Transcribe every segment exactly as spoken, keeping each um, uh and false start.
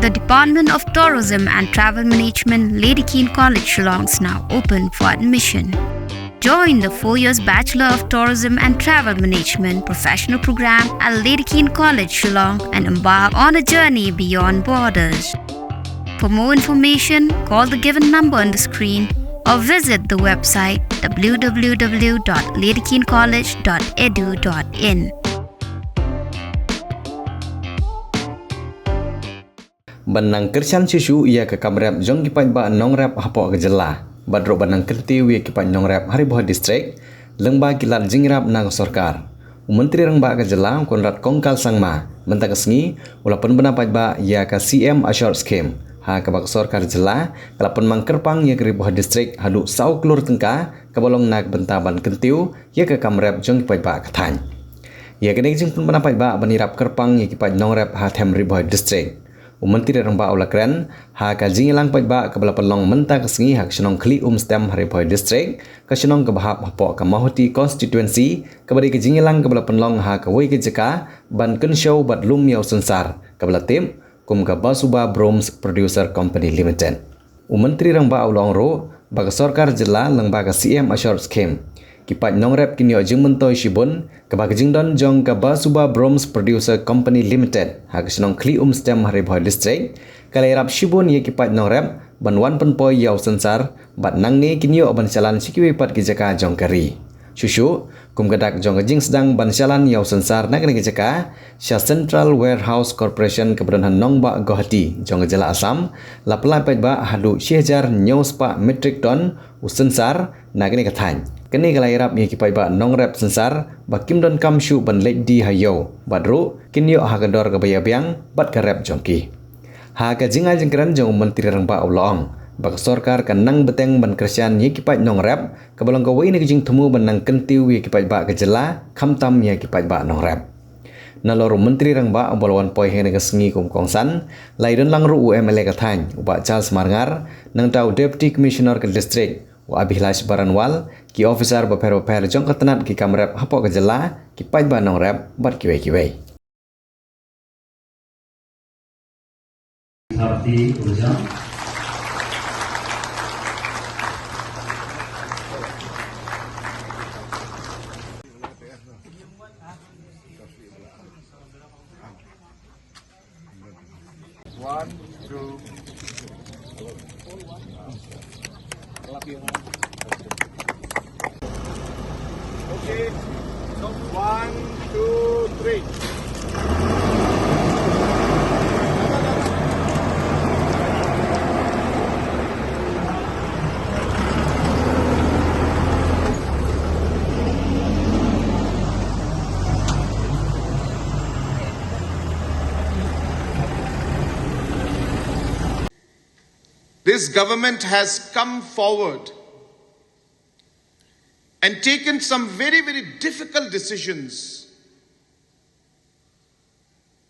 The Department of Tourism and Travel Management, Lady Keane College, Shillong, is now open for admission. Join the four years Bachelor of Tourism and Travel Management professional program at Lady Keane College, Shillong, and embark on a journey beyond borders. For more information, call the given number on the screen or visit the website w w w dot lady keane college dot e d u dot i n. Ban nang kyrshan shuh shuh ïa ka kam rep jong ki paidbah nongrep hapoh ka jylla bad ruh ban nang kyntiew ïa ki paid nongrep ha Ri Bhoi District lyngba ki lad jingïarap na ka sorkar, u Myntri Rangbah ka jylla, u Conrad Kongkal Sangma, mynta ka sngi u la pynbna paidbah ïa ka C M Assured Scheme, ha kaba ka sorkar jylla ka la pynmang kyrpang ïa ka Ri Bhoi District haduh saw klur tyngka, kaba long na ka bynta ban kyntiew ïa ka kam rep jong ki paidbah ka thaiñ. Ïa kane ka jingpynbna paidbah ban ïarap kyrpang ïa ki paid nongrep ha them Ri Bhoi District, u Myntri Rangbah u la kren ha ka jingïalang paidbah kaba la pynlong mynta ka sngi ha ka shnong Khlieh Umstem ha Ri Bhoi District, ka shnong kaba hap hapoh ka Mawhati Constituency, kaba dei ka jingïalang kaba la pynlong ha kawei ka jaka ban kynshew bad lum ïa u synsar kaba la tip kum ka Basuba Brooms Producer Company Limited. U Myntri Rangbah u la ong ruh ba ka sorkar jylla lyngba ka C M Assured Scheme, ki paid nongrep kin ïoh jingmyntoi shibun, kaba ka jingdon jong ka Basuba Brooms Producer Company Limited ha ka shnong Khlieh Umstem ha Ri Bhoi District ka la ïarap shibun ïa ki paid nongrep ban wan pynpoi ïa u synsar bad nangne kin ïoh ban shalan sha kiwei pat ki jaka jong ka ri. Shuh shuh kum ka dak jong ka jingsdang ban shalan ïa u synsar na kane ka jaka sha Central Warehouse Corporation kaba don ha nongbah Guwahati jong ka jylla Assam, la pynlait paidbah haduh shi hajar hynñiew spah metric ton u synsar na kane ka thaiñ. Kane ka la ïarap ïa ki paidbah nongrep synsar ba kim donkam shuh ban leit die ha ïew bad ruh kin ïoh ha ka dor kaba ïabiang bad ka rep jong ki. Ha ka jingai jingkren jong u Myntri Rangbah u la ong ba ka sorkar ka nang bteng ban kyrshan ïa ki paid nongrep, kaba long kawei na ka jingthmu ban nang kyntiew ïa ki paidbah ka jylla khamtam ïa ki paidbah nongrep. Nalor u Myntri Rangbah uba la wan poi ha kane ka sngi kum u kongsan, la ïadon lang ruh u M L A ka thaiñ u Bah Charles Marngar, nangta u Deputy Commissioner ka District u Abhilash Baranwal, ki officer bapher bapher jong ka tnat ki kam rep hapoh ka jylla, ki paidbah nongrep bad kiwei kiwei. Bharti Ujang. One, two. Okay. One, two, three. This government has come forward and taken some very, very difficult decisions,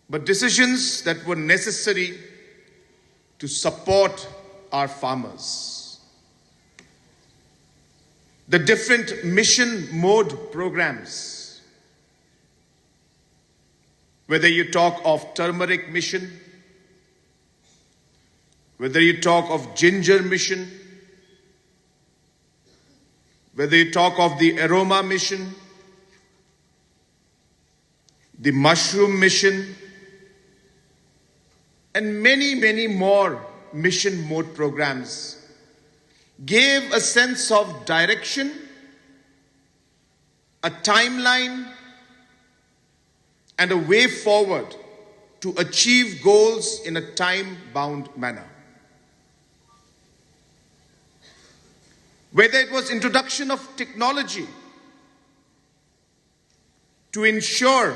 but decisions that were necessary to support our farmers. The different mission mode programs, whether you talk of turmeric mission, whether you talk of ginger mission, whether you talk of the aroma mission, the mushroom mission, and many, many more mission mode programs, gave a sense of direction, a timeline, and a way forward to achieve goals in a time-bound manner. Whether it was introduction of technology to ensure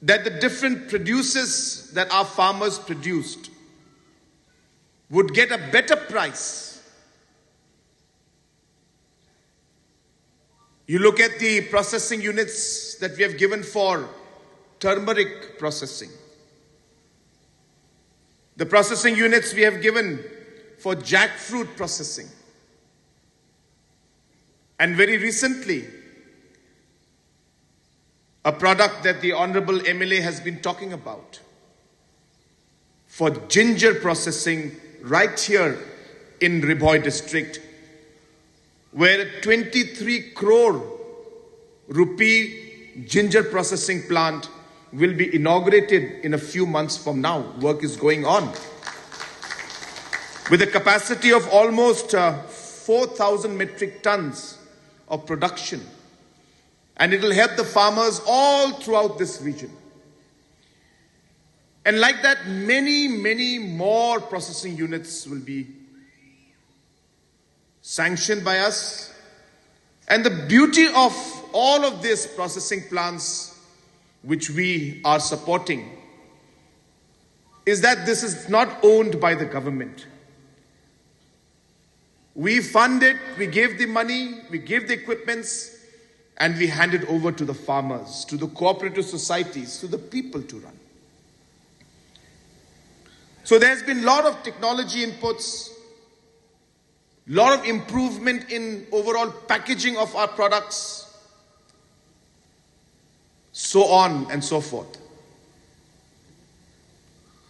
that the different producers that our farmers produced would get a better price. You look at the processing units that we have given for turmeric processing, the processing units we have given for jackfruit processing, and very recently, a product that the Honorable M L A has been talking about, for ginger processing right here in Ri Bhoi district, where a twenty-three crore rupee ginger processing plant will be inaugurated in a few months from now. Work is going on. With a capacity of almost uh, four thousand metric tons of production, and it will help the farmers all throughout this region. And like that, many, many more processing units will be sanctioned by us. And the beauty of all of these processing plants which we are supporting is that this is not owned by the government. We fund it, we give the money, we give the equipments, and we hand it over to the farmers, to the cooperative societies, to the people to run. So there's been a lot of technology inputs, lot of improvement in overall packaging of our products, so on and so forth.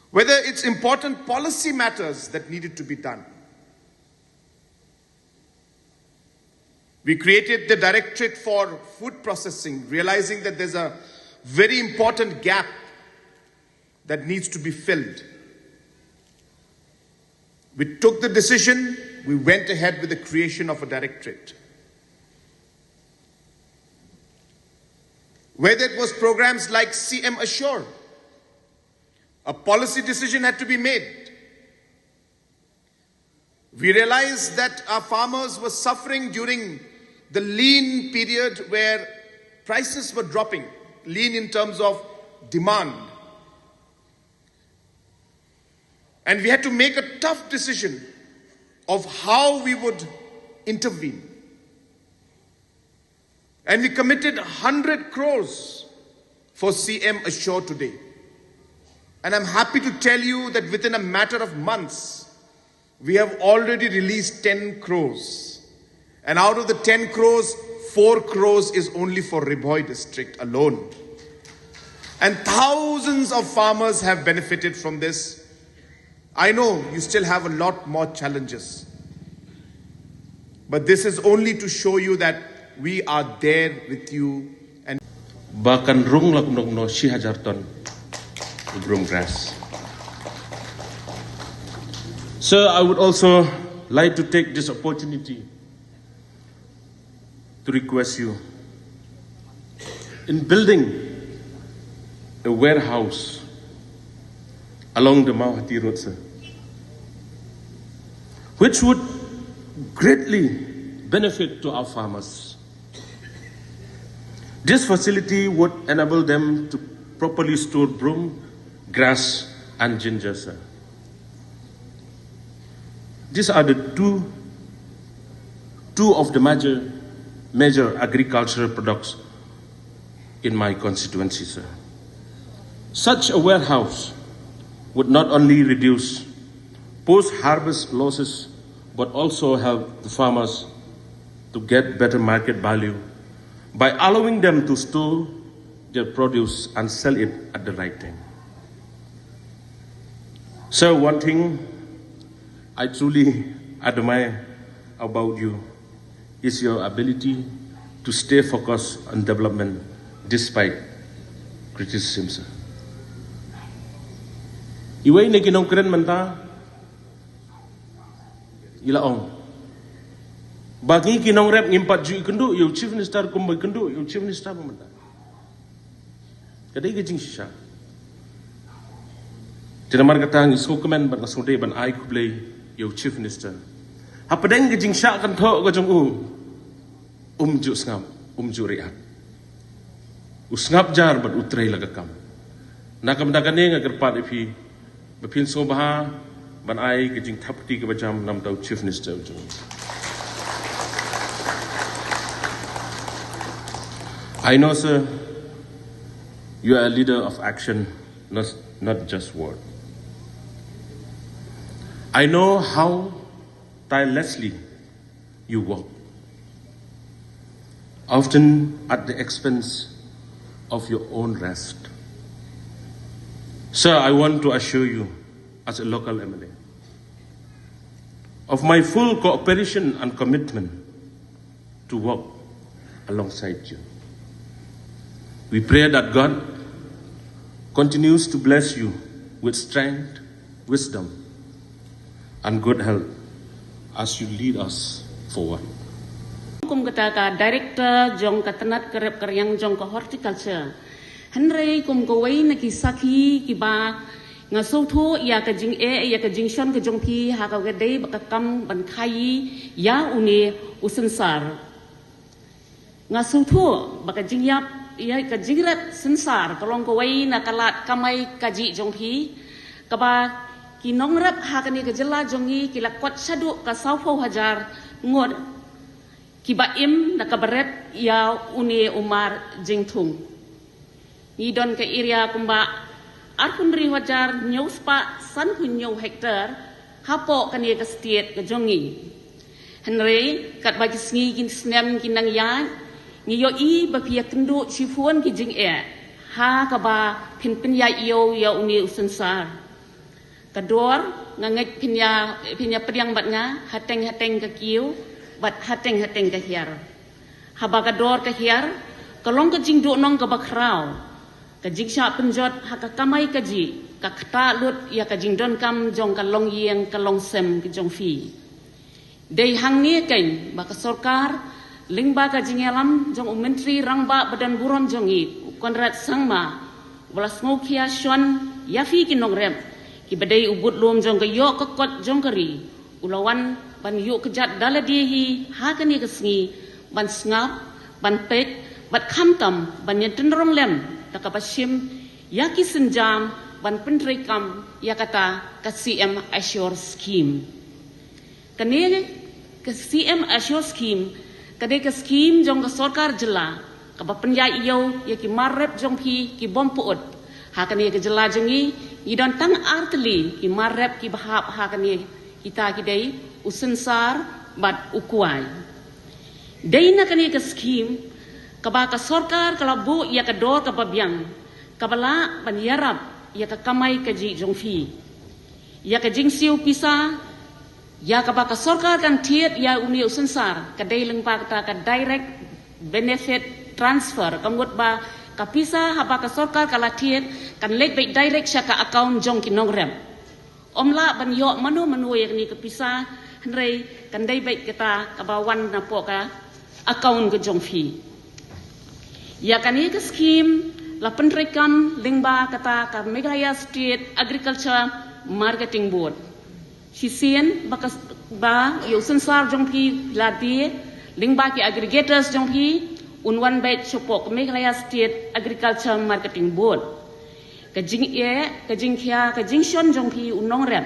Whether it's important policy matters that needed to be done. We created the Directorate for Food Processing, realizing that there's a very important gap that needs to be filled. We took the decision, we went ahead with the creation of a directorate. Whether it was programs like C M Assure, a policy decision had to be made. We realized that our farmers were suffering during the lean period where prices were dropping, lean in terms of demand. And we had to make a tough decision of how we would intervene. And we committed one hundred crores for C M Assure today. And I'm happy to tell you that within a matter of months, we have already released ten crores. And out of the ten crores, four crores is only for Ri Bhoi district alone. And thousands of farmers have benefited from this. I know you still have a lot more challenges. But this is only to show you that we are there with you and ba kan rung la kumno kumno shi hajar ton brum grass. Sir, I would also like to take this opportunity to request you in building a warehouse along the Mawhati Road, sir, which would greatly benefit to our farmers. This facility would enable them to properly store broom, grass, and ginger, sir. These are the two, two of the major, major agricultural products in my constituency, sir. Such a warehouse would not only reduce post-harvest losses, but also help the farmers to get better market value by allowing them to store their produce and sell it at the right time. So one thing I truly admire about you is your ability to stay focused on development despite criticism, sir. Iwei na ki nongkren mynta i la ong ba ngi ki nongrep ngim pat ju ïakynduh ïa u Chief Minister kumba ïakynduh ïa u Chief Minister ba mynta. Ka dei ka jingshisha. Te namar kata ngi sngewkmen bad nga sngewdei ban ai khublei ïa u Chief Minister. Hapdeng ka jingshah kynthoh ka jong u, um ju sngap, um ju react. U sngap jar bad u trei la ka kam. Na ka bynta kane nga kyrpad ïa phi ba phin sngewbha ban ai ka jingthap kti kaba jam na ka bynta u Chief Minister u jong ngi. I know, sir, you are a leader of action, not, not just word. I know how tirelessly you work, often at the expense of your own rest. Sir, I want to assure you as a local M L A, of my full cooperation and commitment to work alongside you. We pray that God continues to bless you with strength, wisdom, and good health as you lead us forward. Kum kata ka director jong ka tnat ka rep ka riang jong ka horticulture. Hynrei kum kawei na ki sakhi kiba nga sngewthuh ïa ka jingeh ïa ka jingshon ka jong phi ha kaba dei ba ka kam ban khaïi ïa une u synsar. Nga sngewthuh ba ka jingïap ïa ka jingret synsar ka long kawei na ka lad kamai kajih jong phi, kaba ki nongrep ha kane ka jylla jong ngi ki la kot shaduh ka sawphew hajar ngut kiba im da kaba rep ïa une u mar jingthung. Ngi don ka area kumba arphew hynriew hajar hynñiew spah sanphew hynñiew hektar hapoh kane ka state ka jong ngi. Hynrei katba ki sngi ki snem ki nang ïaid, ngi ïohi ba phi ïakynduh shibun ki jingeh ha kaba phin pynïaid ïew ïa une u synsar. Ka dor, nga ngeit phin ïa, phin ïa pdiang bad nga hateng hateng ka kiew bad hateng hateng ka hiar. Haba ka dor ka hiar ka long ka jingduhnong kaba khraw, ka jingshah pynjot ha ka kamai kajih, ka ktah lut ïa ka jingdonkam jong ka longïing ka longsem ka jong phi. Dei hangne keiñ ba ka sorkar lyngba ka jingïalam jong u Myntri Rangbah ba don burom jong ngi, u Conrad Sangma, u la sngewkhia shon ïa phi ki nongrep kiba dei u budlum jong ka ïoh ka kot jong ka ri, u la wan ban ïuh kjat da lade hi ha kane ka sngi ban sngap, ban peit bad khamtam ban ïatynrong lem da kaba shim ïa ki sienjam ban pyntreikam ïa kata ka C M Assure Scheme. Kane ka C M Assure Scheme ka dei ka skhim jong ka sorkar jylla kaba pynïaid ïew ïa ki mar rep jong phi ki bym pyut. Ha kane ka jylla jong ngi, ngi don tang artylli ki mar rep kiba hap ha kane, kita ki dei u synsar bad u kwai. Dei na kane ka skhim kaba ka sorkar ka la buh ïa ka dor kaba biang kaba lah ban ïarap ïa ka kamai kajih jong phi. Ïa ka jingsiew pisa ïa kaba ka sorkar kan thied ïa une u synsar ka dei lyngba kata ka direct benefit transfer, ka mut ba ka pisa haba ka sorkar ka la thied kan leit beit direct sha ka account jong ki nongrep. Ym lah ban ïoh mano mano ïa kane ka pisa, hynrei kan dei beit kata kaba wan napoh ka account ka jong phi. Ïa kane ka skhim la pyntreikam lyngba kata ka Meghalaya State Agriculture Marketing Board. Shisien ba ka, ba ïa u synsar jong phi la die lyngba ki aggregators jong phi, un wan beit shapoh ka Meghalaya State Agriculture Marketing Board. Ka jingeh, ka jingkhia, ka jingshon jong phi u nongrep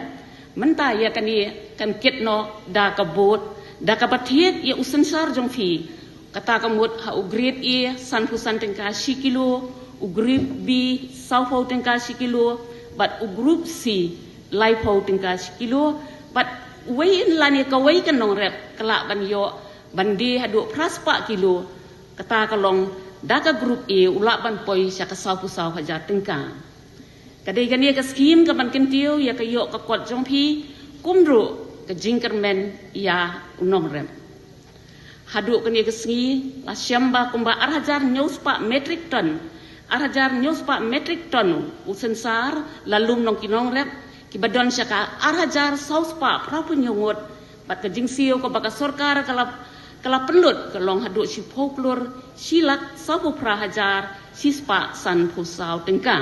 mynta ïa kane kan kit noh da ka board da kaba thied ïa u synsar jong phi. Kata ka mut ha u grade A sanphew san tyngka shi kilo, u grade B sawphew tyngka shi kilo, bad u grade C laiphew tyngka shi kilo, bad uwei lane kawei ka nongrep ka lah ban ïoh ban die haduh phra spah kilo. Kata ka long da ka grade A u lah ban poi sha ka sawphew saw hajar tyngka. Ka dei kane ka skhim kaban kyntiew ïa ka ïoh ka kot jong phi kumjuh ka jingkyrmen ïa u nongrep. Haduh kane ka sngi la shem ba kumba ar hajar hynñiew spah metric ton, ar hajar hynñiew spah metric ton u synsar la lum nong ki nongrep kiba don sha ka ar hajar saw spah phraphew hynñiew ngut. Bad ka jingsiew kaba ka sorkar ka la, ka la pynlut ka long haduh shiphew klur shi lak sawphew phra hajar shi spah sanphew saw tyngka.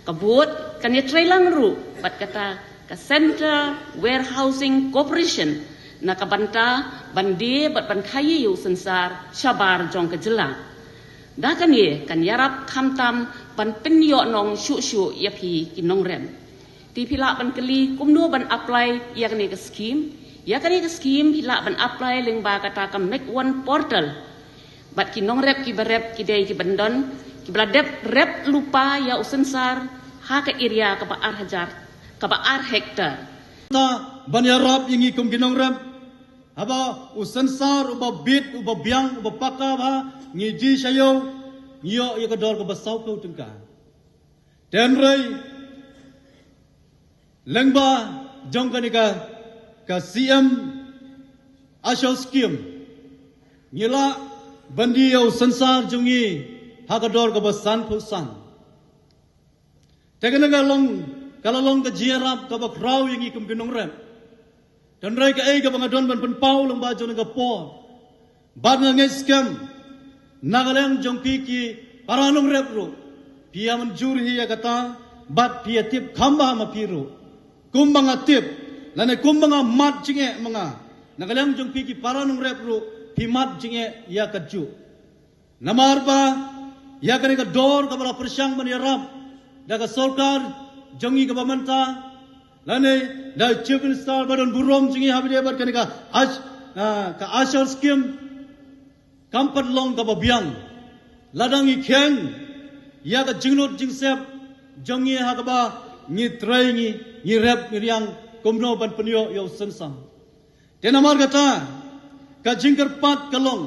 Ka board kan ïatreilang ruh bad kata ka Central Warehousing Corporation na ka bynta ban die bad ban khaïi ïa u synsar shabar jong ka jylla. Da kane kan ïarap khamtam ban pynïoh nong shuh shuh ïa phi ki nongrep. Te phi lah ban kylli kumno ban apply ïa kane ka skhim. Ïa kane ka skhim phi lah ban apply lyngba kata ka Make One portal. Bad ki nongrep kiba rep ki dei kiban don kiba la dep rep lypa ïa u synsar ha ka area kaba ar hajar, kaba ar hektar. Ta ban ïarap ïa ngi kum ki nongrep, haba u synsar uba bit, uba biang, uba paka bha ngi ji sha ïew, ngi ïoh ïa ka dor kaba sawphew tyngka. Hynrei Lyngba jong kane ka, ka C M ASHO Scheme, ngi lah ban die ïa u synsar jong ngi ha ka dor kaba san phew san. Te kane ka long, ka la long ka jingïarap kaba khraw ïa ngi kum ki nongrep. Hynrei kaei kaba nga don ban pynpaw lyngba jong kane ka por, bad nga ngeit skhem na ka liang jong phi ki para nongrep ruh, phi ïa mynjur hi ïa kata, bad phi ïa tip kham bha ma phi ruh, kumba nga tip, lane kumba nga mad jingeh ma nga, na ka liang jong phi ki para nongrep ruh phi mad jingeh ïa kajuh. Namar ba ïa kane ka dor kaba la pyrshang ban ïarap da ka sorkar jong ngi kaba mynta, lane da u Chief Minister ba don burom jong ngi ha ba ïadei bad kane ka Ash-, ah, ka ASHO Scheme, kam pat long kaba biang lada ngi kheiñ ïa ka jinglut jingsep jong ngi ha kaba ngi trei, ngi, ngi rep ngi riang kumno ban pynïoh ïa u synsar. Te namar kata, ka jingkyrpad ka long,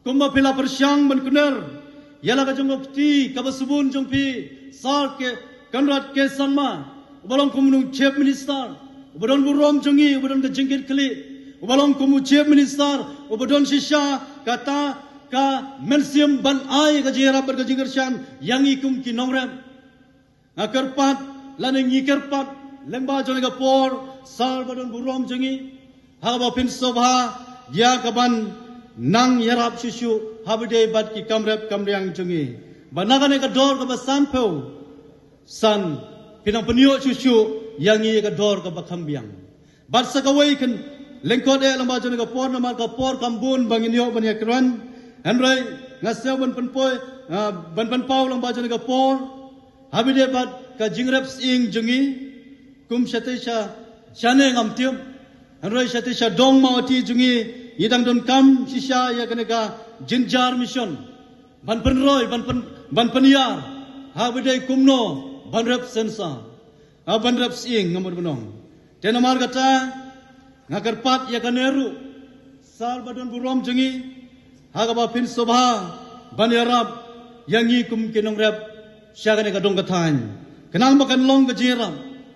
kumba phi la pyrshang ban kner ïa la ka jong ka kti kaba sbun jong phi, Sir K-, Conrad K Sangma, uba long kum u Chief Minister uba don burom jong ngi, uba don ka jingkitkhlieh, uba long kum u Chief Minister uba don shisha kata ka mynsiem ban ai ka jingïarap bad ka jingkyrshan ïa ngi kum ki nongrep. Nga kyrpad, lane ngi kyrpad lyngba jong kane ka por, Sir ba don burom jong ngi, ha kaba phin sngewbha ïa kaban nang ïarap shuh shuh ha ba ïadei bad ki kam rep kam riang jong ngi, ba na kane ka dor kaba san phew san phin nang pynïoh shuh shuh ïa ngi ïa ka dor kaba kham biang. Bad sa kawei kan lyngkot eh lyngba jong kane ka por, namar ka por kam bun ba ngin ïoh ban ïakren. Hynrei nga sngew ban pynpoi, ah, ban pynpaw lyngba jong kane ka por, ha ba ïadei bad ka jingrep sying jong ngi, kum shatei sha, shane ngam tip, hynrei shatei sha dong Mawhati jong ngi, ngi dang donkam shisha ïa kane ka Jynjar Mission ban pynroi, ban pyn, ban pynïar ha ba ïadei kumno ban rep synsar, ha ban rep sying, nga mut ban ong. Te namar kata, nga kyrpad ïa kane ruh, Sir ba don burom jong ngi, ha kaba phin sngewbha ban ïarap ïa ngi kum ki nongrep sha kane ka dong ka thaiñ, khnang ba kan long ka jingïarap.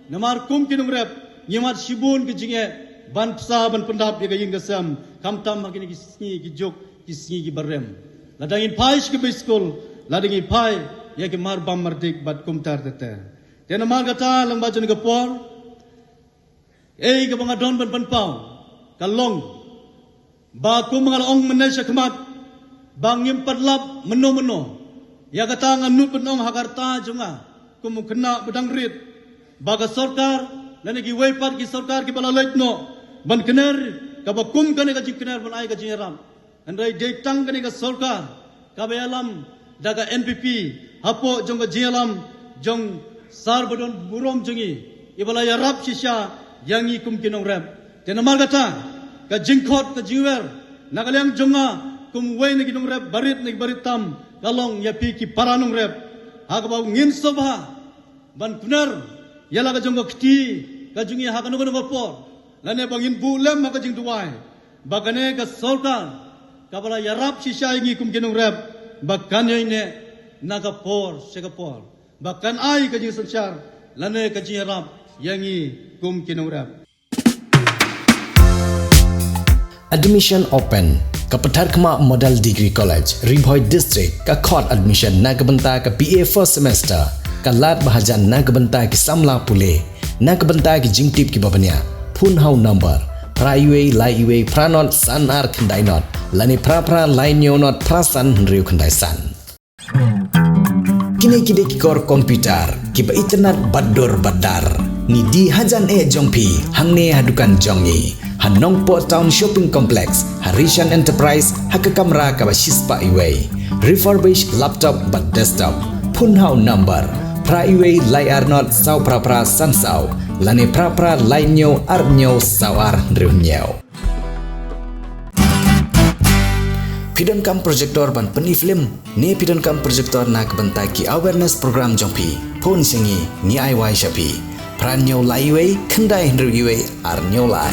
Namar kum ki nongrep ngi mad shibun ki jingeh ban bsa ban pyndap ïa ka ïing ka sem, khamtam ha kine ki sngi ki juk, ki sngi kiba rem, lada ngin phai sha ki bei skul, lada ngin phai ïa ki marbam mardik bad kumta ter ter. Te namar kata, lyngba jong kane ka por, ei kaba nga don ban pynpaw ka long ba kum nga la ong mynne sha khmat, ba ngim pat lap mynno mynno. Ïa kata nga nud ban ong ha ka rta jong nga kum u khynnah ba dang rit, ba ka sorkar, lane kiwei pat ki sorkar kiba la leit noh ban kner kaba kum kane ka jingkner ban ai ka jingïarap, hynrei dei tang kane ka sorkar kaba ïalam da ka N P P, hapoh jong ka jingïalam jong Sir ba don burom jong ngi, iba la ïarap shisha ïa ngi kum ki nongrep. Te namar kata, ka jingkhot ka jingwer na ka liang jong nga kum uwei na ki nongrep barit na ki barit tam, ka long ïa phi ki para nongrep, ha kaba ngin sngewbha ban kner ïa la ka jong ka kti ka jong ngi ha kano kano ka por, lane ba ngin buh lem ha ka jingduwai ba kane ka sorkar kaba la ïarap shisha ïa ngi kum ki nongrep, ba kan ïai neh na ka por sha ka por, ba kan ai ka jingsynshar lane ka jingïarap ïa ngi kum ki nongrep. Admission open. Ka Patharkhmah Model Degree College, Ri Bhoi District, ka khot admission na ka bynta ka B A first semester. Ka lad ba hajan na ka bynta ki samla pule. Na ka bynta ki jingtip kiba bniah, phone ha u number phra uwei lai uwei phra not san ar khyndai not, lane phra phra lai hynñiew not phra san hynriew khyndai san. Kine ki dei ki kor computer kiba itynnad bad dur bad dar. Ngi die hajan eh jong phi hangne ha dukan jong ngi, ha Nongpoh Town Shopping Complex, ha Rishan Enterprise, ha ka kamra kaba shispah uwei. Refurbished laptop bad desktop. Phone ha u number phra uwei lai ar not saw phra phra san saw, lane phra phra lai hynñiew ar hynñiew saw ar hynriew hynñiew. Phi donkam projector ban pyni film, ne phi donkam projector na ka bynta ki awareness program jong phi? Phone sha ngi, ngi ai wai sha phi. Phra hynñiew lai uwei khyndai hynriew uwei ar hynñiew lai.